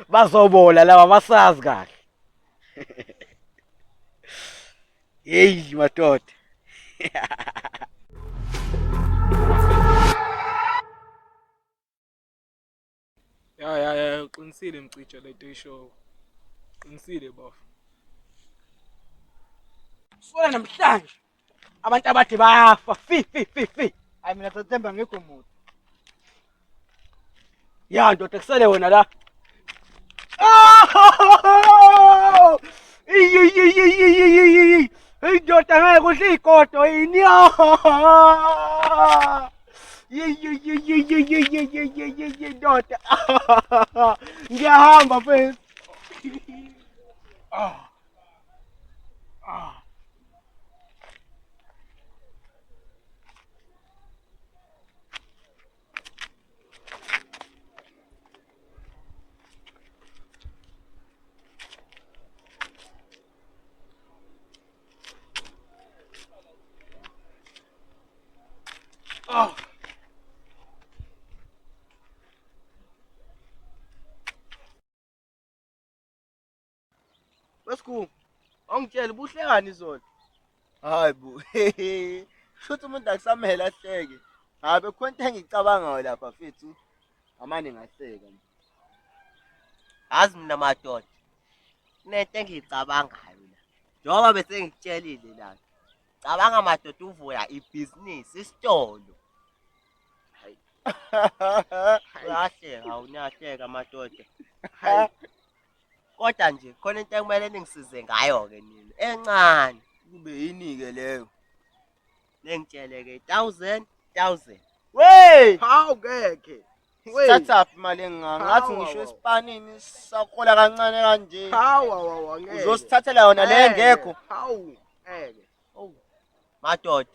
Bazobola laba basazi kahle. Hey madoda. Ya ya ya uqinisile mcijo lento ishow. Uqinisile bafo. Sona namhlanje abantu abade bayafa fi fi fi fi. Hayi mina September ngekho muntu. Ya ndoda kusele wena la. Oh! Iyiyiyiyiyiyi. Indoda ngeke udle igodo yini? Yiyiyiyiyiyiyiyiyi ndoda. Ngiyahamba mfethu. Ah. Ah. Oh. Wesikhungu, awungitshele ubuhlekani izolo. Hayi bo. Shuthi umuntu akusamele ahleke. Hayi bekhona into engiyicabangayo lapha mfethu. Amane ngahleka nje. Azi mina madoda. Kunento engiyicabangayo la. Njengoba bese ngikutshelile la. Cabanga madoda uvuya ibhizinisi isitolo. Hayi. Uyahleka awunahleka madoda. Hayi. Kodwa nje khona into ekumele ningisize ngayo-ke nina encane. Kube yini-ke leyo? Ningitshele-ke 1000 1000. Wey! Hawu ngeke. Wey. Sithathaphi imali engaka? Ngathi Hawu, ngisho hawu. esipanini sahola kancane kanje. Hawu hawu hawu ngeke. Uzosithathela yona le engekho. Hawu ngeke. Oh. Madoda,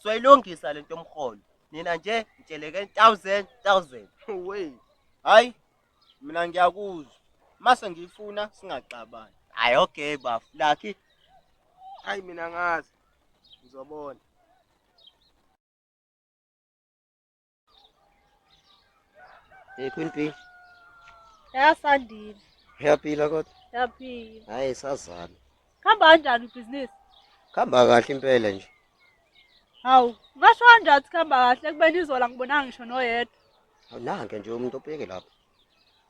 soyilungisa lento yomholo. Nina nje ngitsheleke 1000 1000. Wey. Hayi, mina ngiyakuzwa. Mase ngiyifuna singaxabani. Hayi okay bafo. Lucky Hayi mina ngazi. Ngizobona. Hey Queen B, Yasandile. uyaphila kodwa? Yaphila. Hayi sazana. Khamba kanjani ibhizinisi? Khamba kahle impela nje. Hawu, ngasho kanjani ukuthi khamba kahle ekubeni izola ngibonanga ngisho noyedwa. Hawu nanke nje umuntu obheke lapha.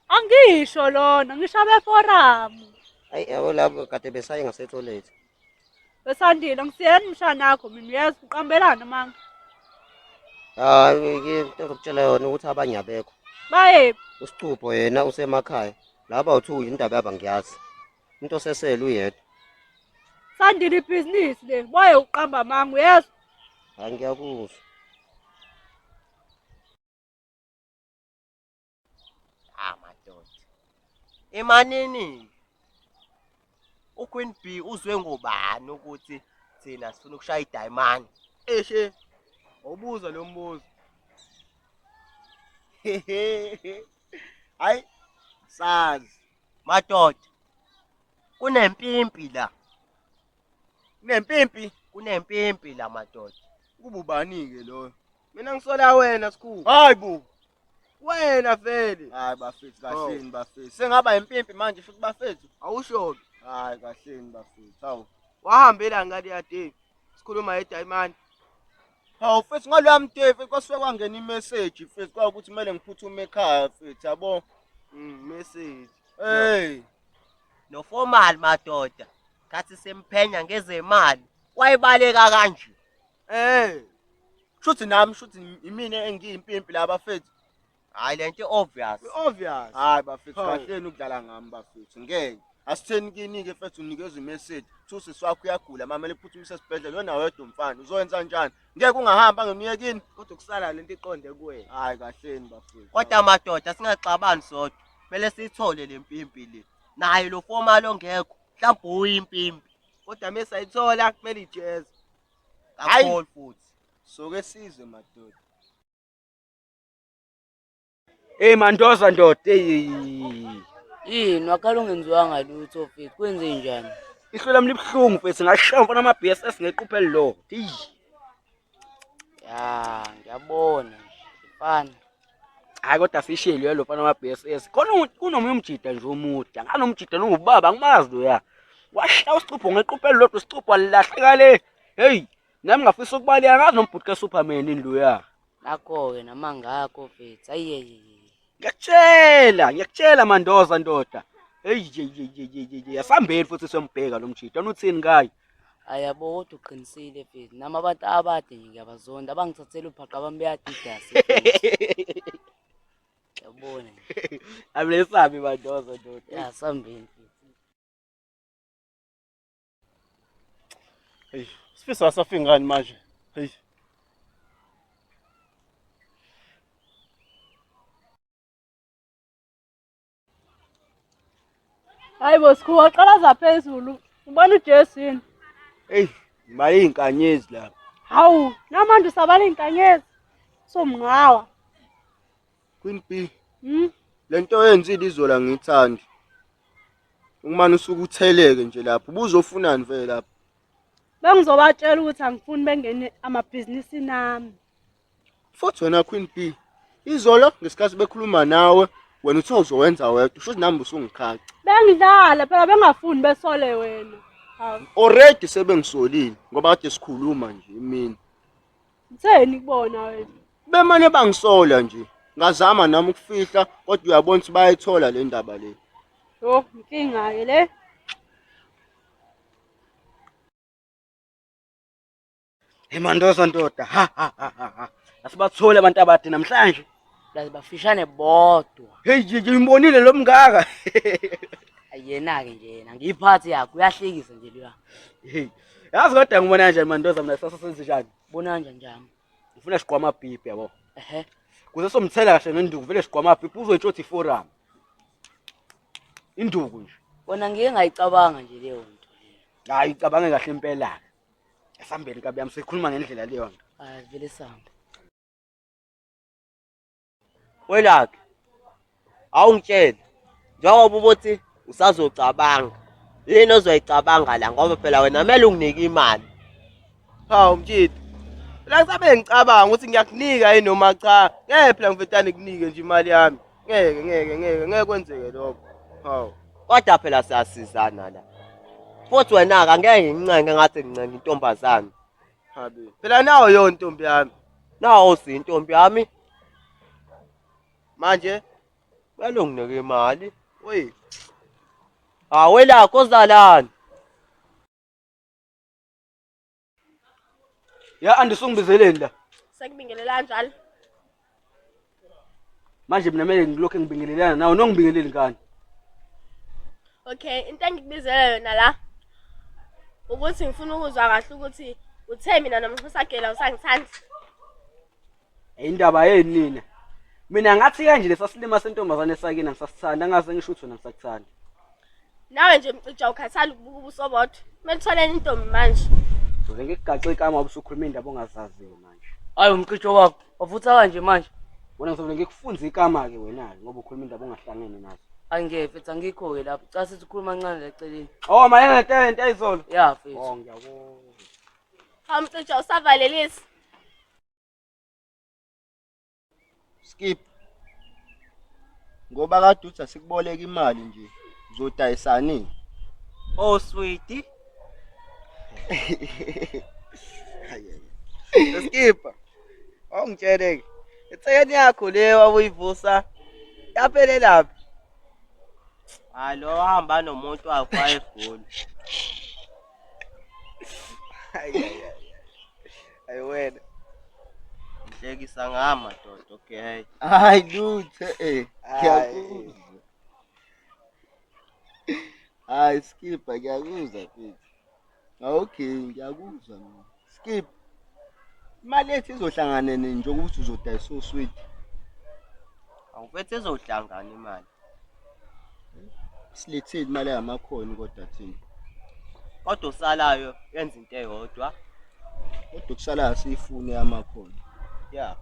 Angisho lona, ngisho abeforamu. Hayi yabo labo kade besaye ngasethoyilethi. Besandile, angisiyena umshana wakho mina uyezwa uqambelana amanga. Hayi ke into engikutshela yona ukuthi abanye abekho. Bayephi? Usicupho yena usemakhaya. Laba uthu indaba yabo angiyazi. Umuntu osesele uyedwa. Sandile ibhizinisi le, boye uqamba amanga uyezwa. Hayi ngiyakuzwa. Ah madoda. Imanini? UQueen B uzwe ngobani ukuthi thina sifuna ukushaya idayimani? Eshe. Awubuza lo mbuzo. Hayi, sazi. Madoda. Kunempimpi la. Kunempimpi. Kunempimpi la madoda. Kuba ubani-ke loyo? Mina ngisola wena sikhulu. Hayi bo. Wena vele. Hayi bafethu kahleni bafethu. Sengaba impimpi manje futhi bafethu. Awusho-ke. Hayi kahleni bafethu. Hawu. Wahambela ngale yade. Sikhuluma yedayimani. Hawu mfethu ngaloya mtefe kwasuke kwangena imessage mfethu kwawukuthi kumele ngiphuthume ekhaya mfethu yabo. Message. Hey. Noformal madoda. Khathi semphenya ngezemali. Wayibaleka kanje. Eh. Shuthi nami shuthi imina engiyimpimpi la bafethu. Hayi lento obvious. Obvious. Hayi bafethu Hawu. kahleni ukudlala ngami bafethu ngeke. Asitheni kini-ke mfethu unikezwe imessage kuthiwa usisi wakho uyagula mamele uphuthumise esibhedlela wena wedwa umfana uzoyenza njani? Ngeke ungahamba ngeniye kini? Kodwa kusala lento iqonde kuwena. Hayi kahleni bafethu. Kodwa madoda singaxabani sodwa. Kumele siyithole le mpimpi le. Naye lo formal ongekho mhlawumbe uyimpimpi. Kodwa mesayithola kumele ijeze. Hayi. Kakhulu futhi. Soke sizwe madoda. Hey Mandoza ndoda hey. Yini wakhala ungenziwanga lutho mfethu kwenze njani? Ihlo lami libuhlungu mfethu ngashaya mfana ama BSS ngequphe lo. Hey. Ya ngiyabona nje mfana. Hayi kodwa sishilo lo mfana wa BSS. Khona kunomunye umjida nje omude. Nganomjida nongubaba angimazi loya. Washaya usicubho ngequphe elilodwa usicubho walahleka le. Hey, nami ngafisa ukubaleka ngazi nombhuti kaSuperman yini loya. Nakho-ke namangakho mfethu. Ayiyeyiye. Ngiyakutshela, ngiyakutshela Mandoza ndoda. Hey, ye ye ye ye ye ye. Asambeni futhi siyombheka lo mjida. Wena uthini ngaye? Ayabo kodwa uqinisile mfethu. Nami abantu abade nje ngiyabazonda. Abangithathela ubhaqa bami beyadidasa. Yabona nje. Abilesabi Mandoza ndoda. Ya sambeni mfethu. Hey, Sifiso asafiki ngani manje? Hey. Hayi bo Sikhu waqalaza phezulu. Ubona uJesu yini? Hey, ngibale iy'nkanyezi lapha. Hawu, namanje usabala iy'nkanyezi. Somngawa. Queen B, Hmm? le nto oyenzile izola ngiyithandi. Ukumane usuke utheleke nje lapho. Ubuzofunani vele lapho? Bengizobatshela ukuthi angifuni bengene amabhizinisini ami. Futhi wena Queen B, izolo ngesikhathi bekhuluma nawe wena uthe uzowenza wedwa, usho ukuthi nami usungikhaca. Bengidlala phela bengafuni besole wena. Hawu, Already sebengisolile ngoba kade sikhuluma nje imini. utheni kubona wena? Bemane bangisola nje. Ngazama nami ukufihla kodwa uyabona ukuthi bayayithola le ndaba le. Yo, inkinga-ke le. Hey Mandoza ndoda. Ha ha ha ha. ha. Asibathole abantu abade namhlanje. Plus bafishane bodwa. Hey, ngimbonile lo mngaka. Yena-ke nje yena ngiyiphathi yakhe uyahlekisa nje loya. Hey. Yazi kodwa ngibona kanjani Mandoza mina sasa senze njani? Bona kanjani njami? Ngifuna sigqwa amabhibhi yabo. Ehhe. Kuze somthela kahle ngenduku vele sigqwa amabhibhi uzoyitsho iforum. Induku nje. Kona ngike ngayicabanga nje leyo nto leyo. Hayi icabange kahle impela. Asambeni kabi yami sikhuluma ngendlela leyo nto. Hayi vele sambe. Welakhe awungitshele njengoba ubuthi usazocabanga yini ozoyicabanga la ngoba phela wena kumele unginike imali. Hawu mtshidi. Phela ngisabe ngicabanga ukuthi ngiyakunika yini noma cha. Ngeke phela ngivele ngikunike nje imali yami. Ngeke ngeke ngeke ngeke kwenzeke lokho. Hawu. Kodwa phela siyasizana la. Futhi wena-ke angeke ngincenge ngathi ngincenga intombazane. Habe. Phela nawo yona intombi yami. Nawo siyintombi yami. Manje Kumele unginike imali. wey Hawu welakho ozalani. Ya Andi ungibizeleni la. Sekubingelela kanjalo. Manje mina kumele ngilokhu ngibingelelana nawe nongibingeleli ngani? Okay, into engikubizele yona la ukuthi ngifuna ukuzwa kahle ukuthi uthe mina noma usagela usangithandi. Indaba yeni nina? Mina ngathi kanje lesasilima sentombazane esakini angisasithandi angaze ngisho ukuthi wena ngisakuthanda. Nawe nje mcija ukhathali ukubuka ubuso bodwa. Kumele utholeni intombi manje. Uze ngikugaxe ikama ubusukhuluma indaba ongazaziyo manje. Hayi umcijo wakho wavutha kanje manje. Wena ngizobe ngikufunza ikama ke wena ke ngoba ukhuluma indaba ongahlangene nazo. Angeke mfethu angikho-ke lapho. Cha sithi ukhuluma kancane la eceleni. Oh mayena nento ayizolo. Ya mfethu. Oh ngiyakuzwa. Hawu mcija usavalelisa. Skip. Ngoba kade uthi asikuboleka imali nje. Uzodayisani? Oh sweetie. Skipper. Awungitshele ke. Ithekeni yakho le wawuyivusa yaphelelaphi? Hayi lo wahamba nomuntu wakhe wayegula. Hayi hayi wena. Ngihlekisa ngamadoda okay. Hayi lutho eh. Ngiyakuzwa. Hayi Skipper ngiyakuzwa mfethu. Okay, ngiyakuzwa mina. Skip. Imali yethu izohlangana nini njengoba uthi uzodayisa uswidi? Awufethu izohlangana imali. Silethile imali yamakhoni kodwa thina. Kodwa usalayo yenza into eyodwa. Kodwa kusalayo siyifune yamakhoni. Yeah.